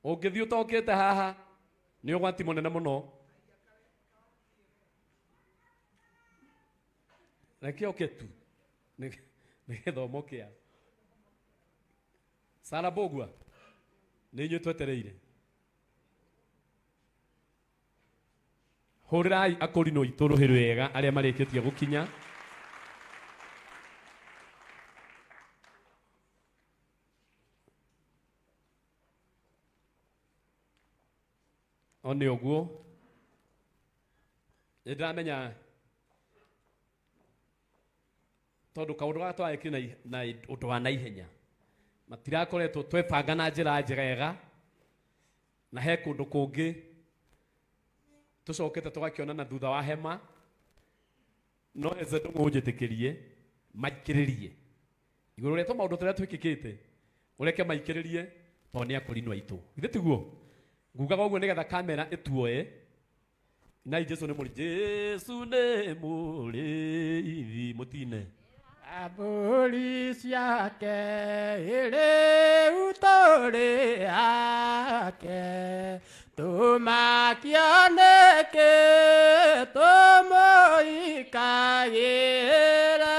Ũngĩthiĩ ũtokĩte haha nĩ ũgwati mũnene mũno. Reke oke tu nĩ gĩthomo kĩa Sara Mbũgua, nĩ inyuĩ twetereire. Hũrĩrai akũrinũ itũ rũhĩ rwega arĩa marĩkĩtie gũkinya. O nĩ ũguo nĩ ndĩramenya tondũ kaũndũ gaka tũragĩkire na ũndũ wa naihenya, matirakoretwo twebanga na njĩra njegega, na he kũndũ kũngĩ tũcokete tũgakĩonana thutha wa hema. No eze ndũng'ũnjĩtĩkĩrie maikĩrĩrie igũrũ rĩa tũmaũndũ tũrĩa twĩkĩkĩte, ũreke maikĩrĩrie tondũ nĩ akũrinũ aitũ. Githĩ tiguo? Ngugaga ũguo nĩgetha kamera ĩtuoe. Nai Jesu nĩ mũrĩ, Jesu nĩ mũrĩithi mũtine. Mbũri ciake rĩu tũrĩ ake, tũmakio nĩkĩ tũmũikagĩra,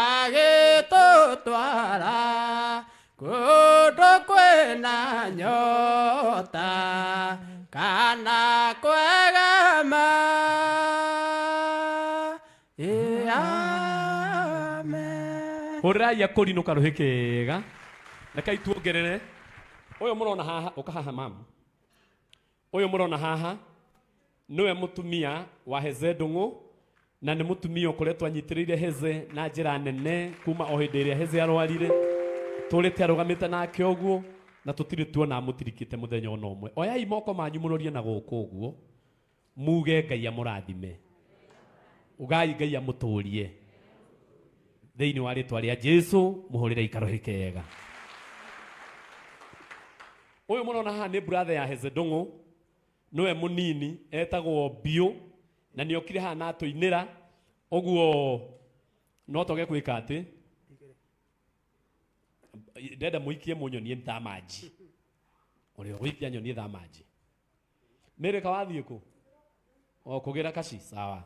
agĩtũtwara kũndũ kwĩna nyota kana kwegama. Amen. Hũrĩrai akũrinũ karũhĩ kega. Rekei tuongerere. Ũyũ mũrona haha, ũka haha mamu. Ũyũ mũrona haha nĩwe mũtumia wa Heze Ndung'u, na nĩ mũtumia ũkoretwo anyitĩrĩire Heze na njĩra nene kuma o hĩndĩ ĩrĩa Heze arwarire. Tũrĩte arũgamĩte nake ũguo na tũtirĩ tuona amũtirikĩte mũthenya ona ũmwe. Oyai moko manyu mũrorie na gũkũ ũguo, muge Ngai amũrathime, ugai Ngai amũtũrie thĩinĩ wa rĩtwa rĩa Jesu. Mũhũrĩre ikarũhĩ kega. Ũyũ mũrona haha nĩ brother ya Heze Ndung'u, nĩwe mũnini, etagwo Biũ, na nĩ okire haha na atũinĩra ũguo. No twage gwĩka atĩ ndenda mũikie mũnyonie thamanji, ũrĩa ũgũikia nyonie thamanji. Mĩrĩka wathiĩ kũ? O kũgĩra kaci, sawa.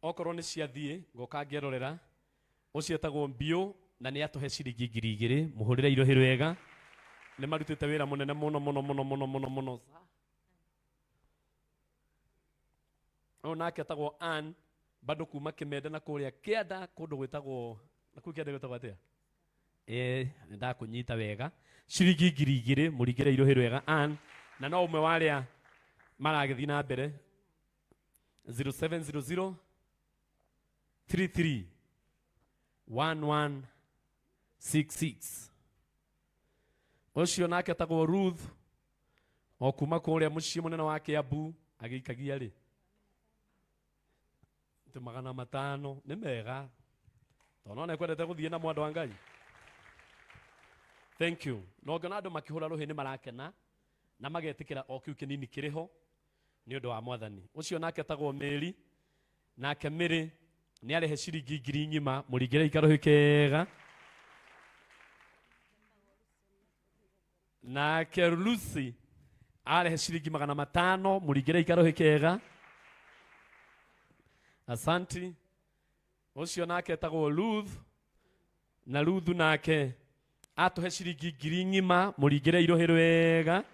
Okorwo nĩ ciathiĩ ngoka ngĩrorera. Ũcio etagwo Mbiũ na nĩ atũhe ciringi 2000. Mũhũrĩre irohĩ rwega, nĩ marutĩte wĩra mũnene mũno mũno mũno mũno mũno mũno. Ũyũ nake etagwo Ann, bado kuma Kĩmende na kũrĩa kĩanda kũndũ gwĩtagwo na kũu kĩanda gwĩtagwo atĩa? Ĩĩ, nĩ ndakũnyita wega. Ciringi 2000, mũringĩre irohĩ rwega Ann, na no ũmwe wa arĩa maragĩthiĩ na mbere. 0700 33 1166. Ũcio nake etagwo Ruth, o kuma kũrĩa mũciĩ mũnene wa Kiambu, agĩikagia rĩ atĩ 500 nĩ mega tondũ no nĩkwendete gũthiĩ na mwandũ wa Ngai. Thank you. Na ũngĩona andũ makĩhũra rũhĩ nĩ marakena na magetĩkĩra o kĩu kĩnini kĩrĩ ho nĩ ũndũ wa Mwathani. Ũcio nake etagwo Mary, nake Mary nĩ arehe ciringi 1000 ng'ima. Mũringĩre ikarũhĩ kega. Nake Lucy arehe ciringi 500, mũringĩre ikarũhĩ kega. Asanti. Ũcio nake etagwo Ruth, na Ruth nake atũhe ciringi 1000 ng'ima, mũringĩre irohĩ rwega.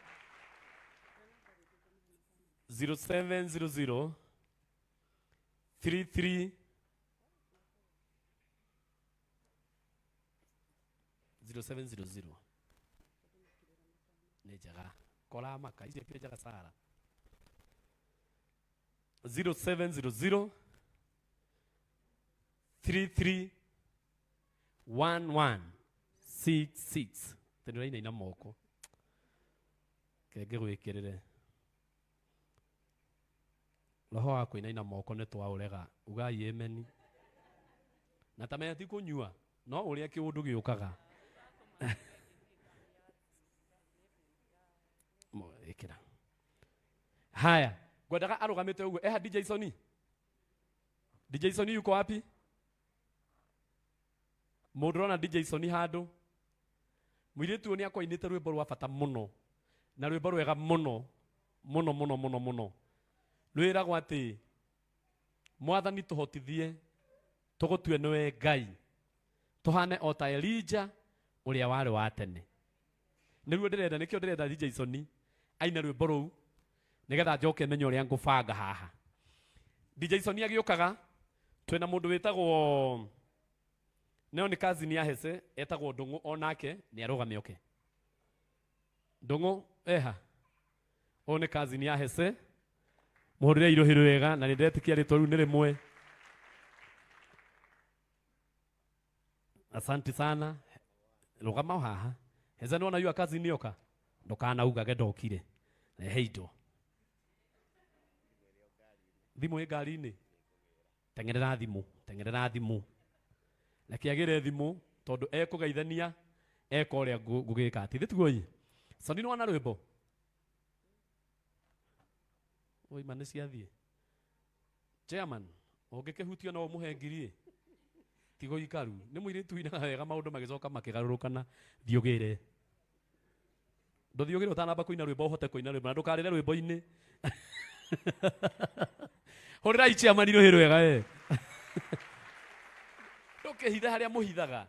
0700 33 0700 nĩ njega koramaka icio kĩrĩ njega Sara 0700 33 1166 tondũ ũrainaina moko kenge gwĩkĩrĩre roho wa kũinaina moko nĩ twaũrega ugai ameni na ta menya ti kũnyua no ũrĩa kĩũndũ gĩũkaga ĩkĩra haya ngwendaga arũgamĩte ũguo eha DJ Sony DJ Sony yuko wapi mũndũ ũrona DJ Sony handũ mũirĩtu ũyũ nĩ akwainĩte rwĩmbo rwa bata mũno na rwĩmbo rwega mũno mũno mũno mũno mũno rwĩragwo atĩ mwathani tũhotithie tũgũtue nĩwe Ngai tũhane o ta Elijah ũrĩa warĩ wa tene nĩruo ndĩrenda nĩkĩo ndĩrenda DJ Sony aine rwĩmbo rũu nĩgetha njoke menye ũrĩa ngũbanga haha DJ Sony agĩũkaga twĩna mũndũ wĩtagwo neo nĩ cousin ya Hese etagwo Ndung'u onake nĩ arũgame oke Ndung'u eha ũyũ nĩ cousin ya Hese mũhũrĩre irũhĩ rwega na nĩ ndetĩkia rĩtwa rĩu nĩ rĩmwe asanti sana rũgama o haha Hese nĩwona yua cousin yoka ndũkanaugage ndokire rehe indo thimũ ĩ ngari-inĩ teng'erera thimũ teng'erera thimũ reke agĩre thimũ tondũ ekũgeithania eka ũrĩa ngũgĩka atĩ tiguo ĩ Sony nĩwona rwĩmbo oima nĩ ciathiĩ chairman ũngĩkĩhutio no ũmũhe ngiri ĩ tigo ikaru nĩ mũirĩtu ũinaga wega maũndũ magĩcoka makĩgarũrũkana thiĩ ũgĩre ndũthiĩ ũgĩre ũtanamba kũina rwĩmbo ũhote kũina rwĩmbo na ndũkarĩre rwĩmbo-inĩ hũrĩrai chairman rũhĩ rwega we ndũkĩhithe harĩa mũhithaga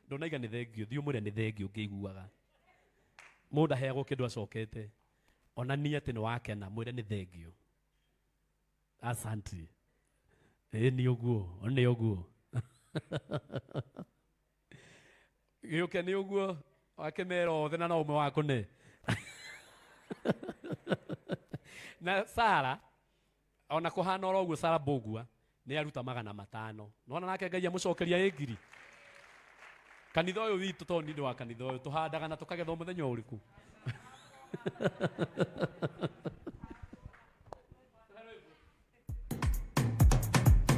ndũnaiga nĩ thengio thiĩ ũmwĩre nĩ thengio ngĩiguaga mũndũ aheagwo kĩndũ acokete onania atĩ nĩ wakena mwĩre nĩ thengio asanti ĩ nĩ ũguo nĩ ũguo gĩũke nĩ ũguo wakĩmera othe na no ũmwe wakũne na Sara ona kũhana oro ũguo Sara Mbũgua nĩ aruta 500 nona nake Ngai amũcokeria ĩ ngiri kanitha ũyũ witũ tondũ nĩ wa kanitha ũyũ tũhandaga na tũkagetha mũthenya ũrĩkũ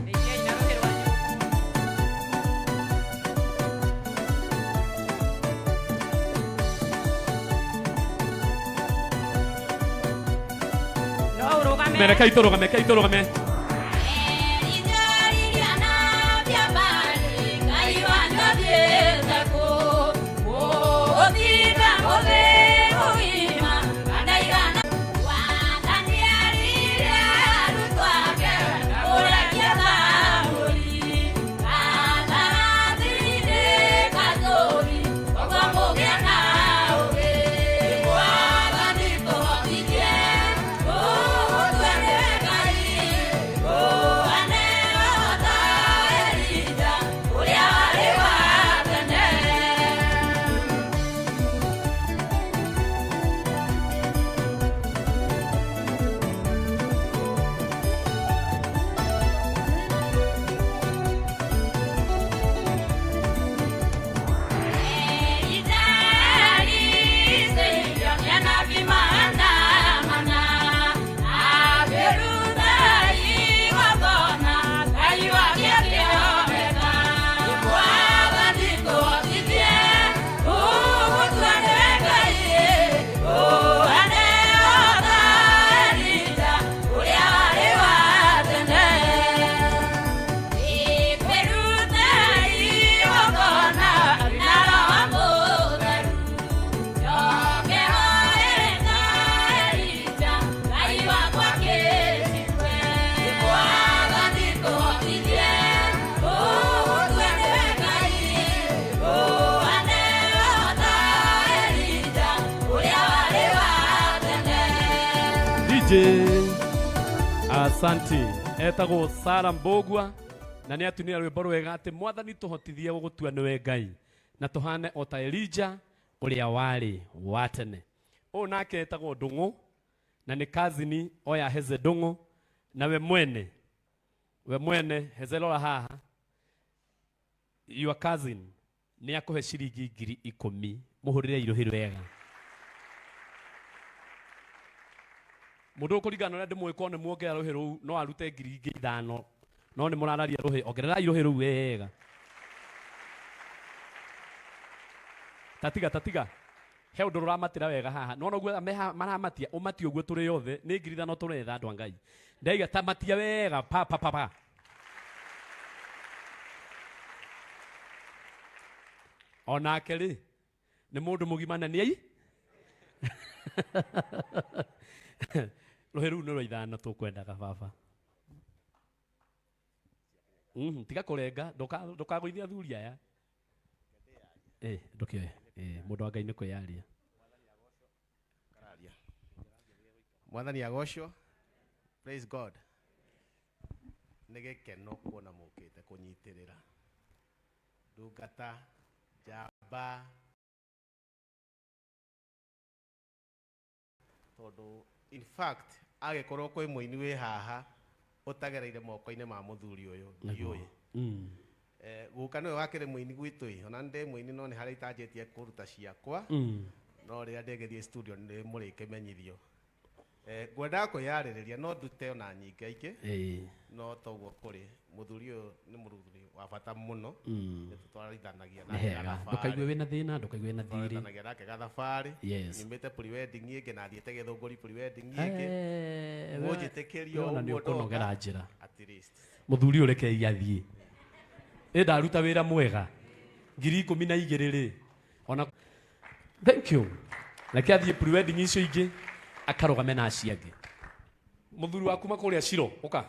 Rĩngiai na rũhĩ rwanyu. No ũrũgame. Rekei tũrũgame rekei tũrũgame DJ asanti etagwo Sara Mbũgua na nĩ atunire rwĩmbo rwega atĩ mwathani tũhotithie gũgũtua nĩwe Ngai Na tũhane o ta Elija ũrĩa warĩ wa tene. Ũyũ nake etagwo Ndũng'ũ na nĩ kazini oya Heze Ndũng'ũ, na we mwene, we mwene Heze, rora haha, your cousin nĩ akũhe ciringi 10,000. Mũhũrĩre irũhĩ wega. Mũndũ ũkũringana na ũrĩa ndĩmũĩ, korwo nĩ muongerera rũhĩ rũu no arute 5,000, no nĩ mũrararia rũhĩ. Ongererai rũhĩ rũu wega. Tatiga, tatiga, he ũndũ rũramatĩra wega haha. Nona ũguo maramatia, ũmatie ũguo tũrĩ othe nĩ 5,000 tũretha. Andũ a Ngai, ndaiga ta matia wega, pa pa pa pa. Onake rĩ nĩ mũndũ mũgima na nĩ ai rũhĩ rũu nĩ rwa ithano tũkwendaga baba. Tiga kũrenga, ndũkagũithie athuri aya. Ndũkĩoe. Mũndũ wa Ngai nĩ kwĩyaria. Kararia. Mwathani agocwo. Praise God. Nĩ gĩkeno kuona mũkĩte kũnyitĩrĩra ndungata njamba, tondũ in fact agĩkorwo kwĩ mũini wĩ haha ũtagereire moko-inĩ ma mũthuri ũyũ, ndiũĩ. Guka nĩwe wakĩrĩ mũini gwitũ ĩ, ona ndĩ mũini no nĩ harĩa itanjĩtie kũruta ciakwa. No rĩrĩa ndĩgĩthiĩ studio nĩ mũrĩkĩmenyithio. Ngwendaga kwĩyarĩrĩria no ndute ona nyingĩ aingĩ. No toguo kũrĩ mũthuri ũyũ nĩ mũthuri wa bata mũno. Nĩ tũtwarithanagia Nĩ nake hega. gathabarĩ. Ndũkaigue wĩna thĩna, ndũkaigue wĩna thirĩ. Tũtwarithanagia nake gathabarĩ. Nyumĩte pre-wedding ĩngĩ na thiĩte Gĩthũngũri pre-wedding ĩngĩ. Mũnjĩtĩkĩrie We ona nĩ ũguo ũkũnogera ndoka. njĩra. At least. Mũthuri ũyũ rekei athiĩ. Ĩ ndaruta wĩra mwega 12,000 rĩ, ona thank you. Reke athiĩ pre-wedding icio ingĩ akarũgame na acio angĩ. Mũthuri wa kuma kũrĩa Ciro, ũka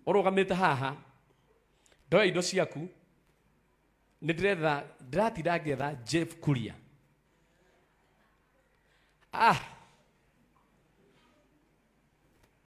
ũrũgamĩte haha, ndoya indo ciaku. Nĩ ndĩretha, ndĩratinda ngĩetha Jeff Kuria.